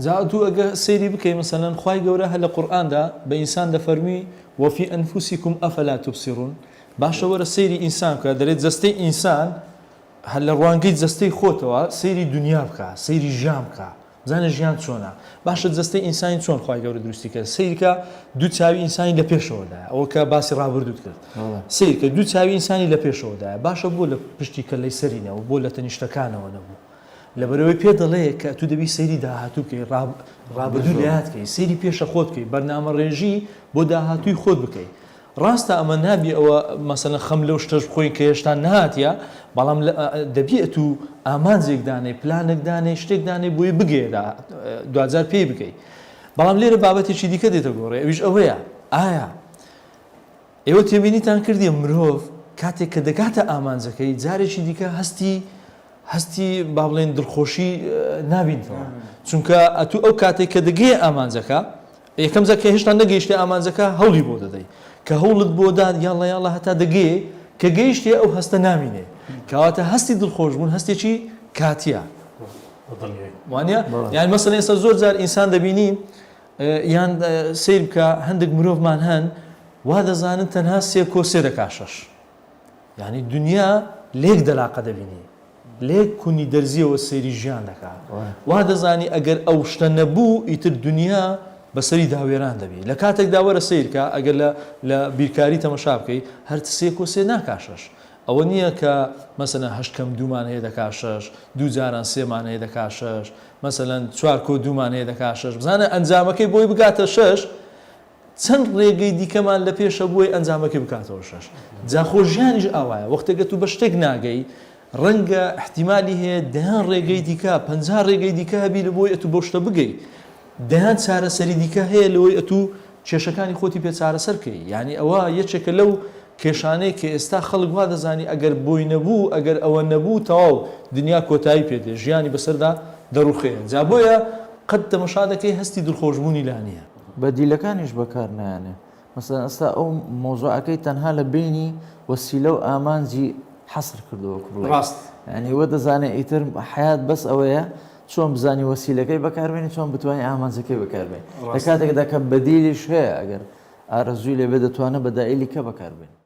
جا ئەتوو ئەگە سەیری بکەی مەسەلەن خوای گەورە هەر لە قورئاندا بە ئینسان دەفەرموی وفی انفسکم افلا تبصرون باشە وەرە سەیری ئینسان بکە دەرێ جەستەی ئینسان هەر لە ڕوانگەی جەستەی خۆتەوە سەیری دونیا بکە سەیری ژیان بکە بزانە ژیان چۆنە باشە جەستەی ئینسانی چۆن خوای گەورە دروستی کرد سەیرکە دوو چاوی ئینسانی لە پێشەوەدایە ئەوە کە باسی ڕابردووت کرد سەیرکە دوو چاوی ئینسانی لە پێشەوەدایە باشە بۆ لە پشتی کەلەی سەری نەبوو بۆ لە تەنیشتەکانەوە نەبوو لەبەرئەوەی پێت دەڵێ کە ئەتوو دەبی سەیری داهاتوو بکەی، ڕابردوو لەیاد کەی، سەیری پێشە خۆت بکەی، بەرنامەڕێژی بۆ داهاتووی خۆت بکەی. ڕاستە ئەمە نابی ئەوە مەسەلەن خەم لەو شتەش بخۆین کە هێشتا نەهاتیە، بەڵام دەبی ئەتوو ئامانجێک دانێی، پلانێک دانێی، شتێک دانێی بۆی بگەیە دواجار پێی بگەی. بەڵام لێرە بابەتێکی دیکە دێتە گۆڕێ ئەویش ئەوەیە ئایا ئێوە تێبینیتان کردیە مرۆڤ کاتێک کە دەگاتە ئامانجەکەی جارێکی دیکە هەستی هەستی با بڵێن دڵخۆشی نابینتەوە چونکە ئەتوو ئەو کاتێک کە دەگەیە ئامانجەکە یەکەم جار کە هێشتا نەگەیشتە ئامانجەکە هەوڵی بۆ دەدەی کە هەوڵت بۆ داد یاڵە یاڵە هەتا دەگەیە کە گەیشتێ ئەو هەستە نامینێ کەواتە هەستی دڵخۆشبوون هەستێکی کاتیە وانە یان مەسەلەن ئێستا زۆر جار ئینسان دەبینی یان سەیر بکە هەندێک مرۆڤمان هەن وا دەزانن تەنها سێ کۆ سێ دەکا شەش یعنی دنیا لێک دەلاقە دەبینی لێک کونی دەرزیەوە سەیری ژیان دەکا وا دەزانی ئەگەر ئەو شتە نەبوو ئیتر دنیا بەسەری داوێران دەبی لە کاتێکدا وەرە سیرکە ئەگەر لە لە بیرکاری تەمەشا بکەی هەر سێ کۆ سێ ناکا شەش ئەوە نییە کە مەسەلەن هەشت کەم دوومان هەیە دەکا شەش دوو جاران سێمان هەیە دەکا شەش مەسەلەن چوار کۆ دوومان هەیە دەکا شەش بزانە ئەنجامەکەی بۆی بگاتە شەش چەند ڕێگەی دیکەمان لە پێشە بۆی ئەنجامەکەی بکاتەوە شەش جا خۆ ژیانیش ئاوایە وەختێک تو بە شتێک ناگەی ڕەنگە احتیمالی هەیە دەیان ڕێگەی دیکە 50 ڕێگەی دیکە هەبی لە بۆی ئەتو بەو شتە بگەی دەیان چارەسەری دیکە هەیە لەوەی ئەتوو کێشەکانی خۆتی پێ چارەسەر کەی یانی ئەوە یەکێکە لەو کێشانەی کە ئێستا خەڵک وا دەزانی ئەگەر بۆی نەبوو ئەگەر ئەوە نەبوو تەواو دنیا کۆتایی پێ دێ ژیانی بەسەردا دەڕوخێ جا بۆیە قەت تەمەشا دەکەی هەستی دڵخۆشبوونی لا نییە. بەدیلەکانیش بەکار نایەنێ مەسەلەن ئێستا ئەو مەوزوعەکەی تەنها لە بەینی وەسیلە و ئامانجی حەسر کردووە وەکو بڵێی ڕاست. یانی وە دەزانێ ئیتر حەیات بەس ئەوەیە چۆن بزانی وەسیلەکەی بەکاربێنی چۆن بتوانی ئامانجەکەی بەکاربێنی لە ڕاست. کاتێکدا کە بەدیلیش هەیە ئەگەر ئارەزووی لێ بێ دەتوانێ بەدائیلی کە بەکاربێنی.